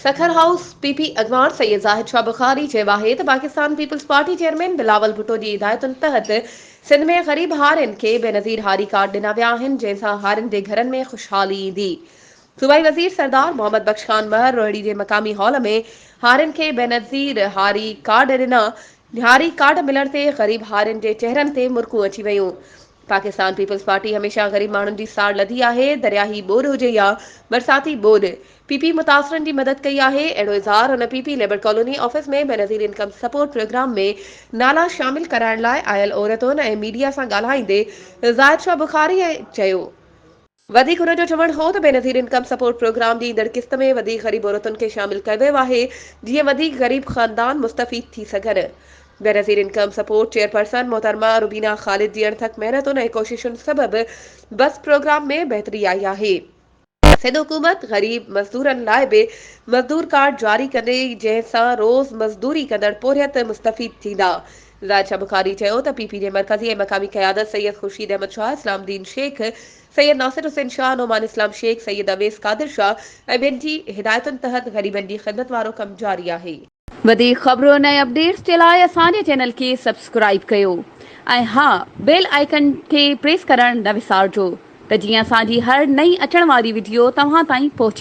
Sukkur house, P P اڳواڻ سيد زاهد شاهه بخاري چيو آهي ته Pakistan peoples party chairman Bilawal Bhutto جي هدايتن تحت سنڌ ۾ غريب هارين کي بينظير هاري ڪارڊ ڏنا ويا آهن جنهن سان هارين جي گهرن ۾ خوشحالي ايندي. صوبائي وزير سردار محمد بخش خان مهر روهڙي جي مقامي هال ۾ هارين کي بينظير هاري ڪارڊ ڏنا، هاري ڪارڊ ملڻ تي غريب هارين جي چهرن تي مرڪون اچي ويون. پاڪستان پيپلز پارٽي هميشه غريب ماڻهن جي ساڙ لڌي آهي، درياهي ٻوڏ هجي يا برساتي ٻوڏ، پي پي متاثرن جي مدد ڪئي آهي، اهڙو اظهار هن P P labour colony office ۾ Benazir income support programme ۾ نالا شامل ڪرائڻ لاء آيل عورتن ۽ ميڊيا سان ڳالهائيندي زاهد شاهه بخاري چيو. وڌيڪ هن جو چوڻ هو ته بينظير انڪم سپورٽ پروگرام جي ايندڙ قسط ۾ وڌيڪ غريب عورتن کي شامل ڪيو ويو آهي جيئن وڌيڪ غريب خاندان مستفيد ٿي سگهن. بينظير انڪم سپورٽ چيئرپرسن محترمه روبينا خالد جي اڻٿڪ محنتن ۽ ڪوششن سبب بس پروگرام ۾ بهتري آئي آهي. سنڌ حڪومت غريب مزدورن لاء به مزدور ڪارڊ جاري ڪندي جنهن سان روز مزدوري ڪندڙ پورهيت مستفيد ٿيندا. زاهد شاهه بخاري چيو ته پي پي جي مرڪزي ۽ مقامي قيادت سيد خورشيد احمد شاهه، اسلام الدين شيخ، سيد ناصر حسين شاهه، نعمان اسلام شيخ، سيد اويس قادر شاهه ۽ ٻين جي هدايتن تحت غريبن جي خدمت وارو ڪم جاري آهي. وڌيڪ خبرن ۽ اپڊيٽس جي لاء اسان جي چينل کي سبسڪرائيب ڪيو ۽ ها بيل آئيڪن کي پريس ڪرڻ نه وسارجو ته جيئن اسان جي هر نئين اچڻ واري وڊيو توهان تائين پهچي.